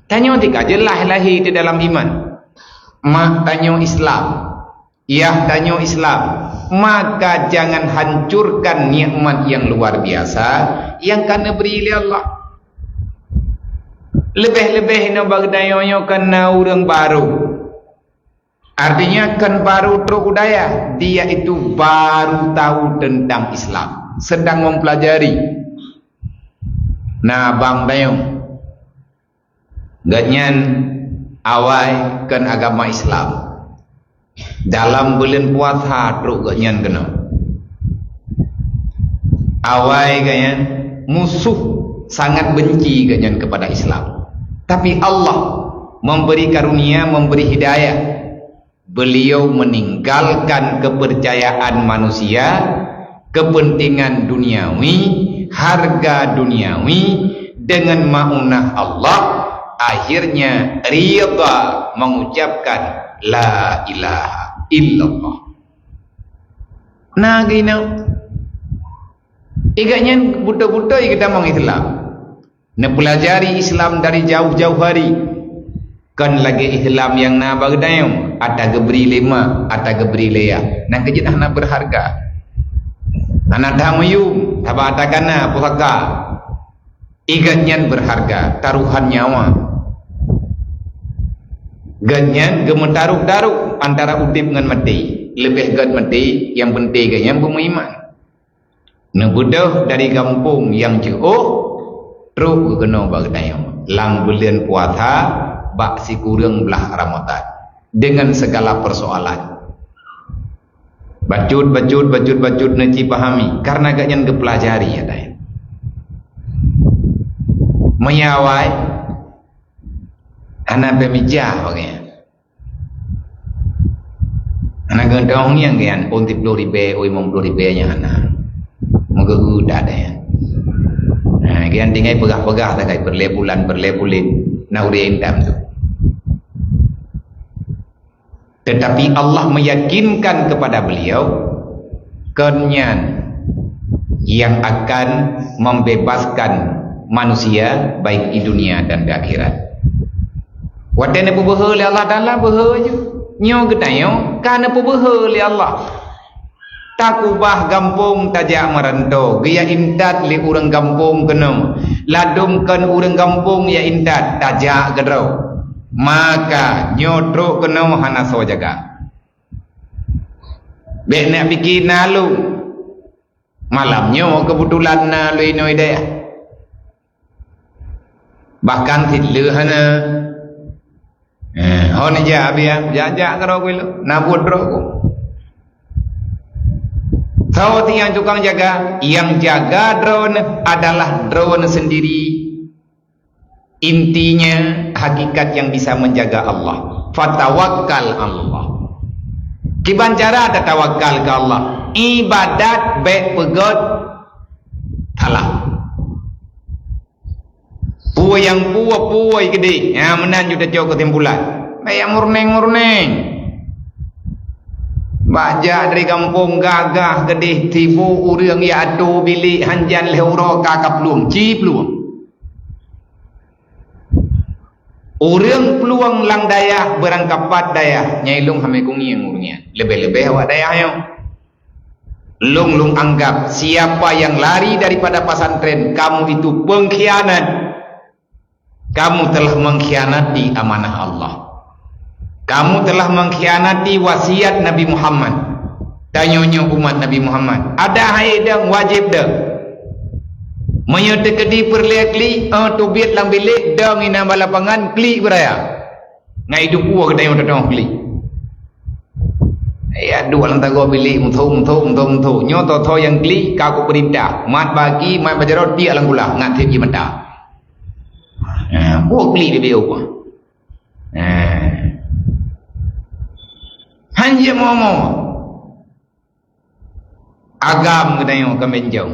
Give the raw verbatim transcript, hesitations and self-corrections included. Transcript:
Tanyoe tika jeulaih lahé di dalam iman. Mak tanyoe Islam, yah tanyoe Islam, maka jangan hancurkan nikmat yang luar biasa yang ka neubri lé Allah. Leubeh-leubeh inoe bak tanyoe nyoe kan na ureuëng barô. Artinya kan baru trok u dayah, dia itu baru tahu tentang Islam, sedang mempelajari. Na bang dayong, gobnyan awai kan agama Islam. Dalam buleuen puasa trok gobnyan keunoe. Awai gobnyan musuh sangat benci gobnyan kepada Islam. Tapi Allah memberi karunia, memberi hidayah. Beliau meninggalkan kepercayaan manusia, kepentingan duniawi, harga duniawi, dengan maunah Allah, akhirnya ridha mengucapkan la ilaha illallah. Nah, gina. Iga nyan beutôi-beutôi geutamong Islam. Neupelajari Islam dari jauh-jauh hari. Kon lagée Islam nyang na bak geutanyoe, ata geubri lé mak, ata geubri lé yah. Nang keujeuet hana berharga. Hana that meuyuem, sabab ata kana pusaka. Igat nyan berharga, taruhan nyawa. Gobnyan geumeutaruh-taruh antara udeb ngon maté. Leubeh gét maté, nyang penting gobnyan beumeuiman. Neubeudôh dari gampông nyang jiôh, trok geukeunoe bak geutanyoe lam buleuen puasa bak sikureueng blaih Ramadhan, dengan segala persoalan. Bacut, bacut, bacut, bacut neuci pahami, karena gobnyan geupeulajari, ya dai. Meunyo awai, hana beumija bagai. Hana geudong nyang gian, ôn siplôh ribée, ôn limong plôh ribée nyang hana. Meugeugeuda deh. Ha, gian tinggai peugah-peugah sagai, peureulée bulan, peureulée buleuen, na ureuëng intam tu. Tetapi Allah meyakinkan kepada beliau, kon nyan yang akan membebaskan manusia baik di dunia dan di akhirat. Watée neupeubeuhe lé Allah Taala, beuhe ju. Nyoe geutanyoe ka neupeubeuhe lé Allah. Takubah gampông tajak meuranto, geujak intat lé ureuëng gampông keunoe. Ladôm kon ureuëng gampông jak intat, tajak keudroe. Maka nyoe trok keunoe hana soe jaga. Bék neupike na lôn. Malam nyoe keubeutulan na lôn inoe dayah. Bahkan cit lheueh hana. Eh, hon jak biang, jak-jak keudroe ku ilôn, na buet droe ku. Saboh tiang tukang jaga, nyang jaga droeneuh adalah droeneuh sendiri. Intinya, hakikat yang bisa menjaga Allah. Fatawakkal Allah. Kiban cara tatawakal keu Allah? Ibadat bék peugét salah. Peue nyang peue, peue keudeh. Ha, meunan ju tacok keusimpulan. Bék jak murnéng-murnéng. Bak jak dari gampông gagah keudeh, tibu ureuëng jak atô bilék hanjan lheueh uroe ka ka plueng, ci plueng. Ureuëng plueng lam dayah beurangkapat dayah, nyai lôn hana kungieng ureuëng nyan. Leubeh-leubeh awak dayah nyoe. Lôn, lôn anggap siapa yang lari daripada pesantren, kamu itu pengkhianat. Kamu telah mengkhianati amanah Allah. Kamu telah mengkhianati wasiat Nabi Muhammad. Tanyoe nyoe umat Nabi Muhammad. Ada hai dong, wajib dong. Meunyoe teukeudi peureulée klik, eh, teubiet lam bilék, dong inan bak lapangan, klik beuraya. Ngai duek ueh geutanyoe teuh klik. Ya, duek lam tagoe bilék, meutho, meutho, meutho, meutho. Nyoe tho-tho nyang klik, ka kupeurintah. Mat baki, mat bajarot, tiek lam gula, ngat tiek jimata. Ha, buet klik di biôh. Ha. Hanjeuet momo. Agam geutanyoe ka meunjong.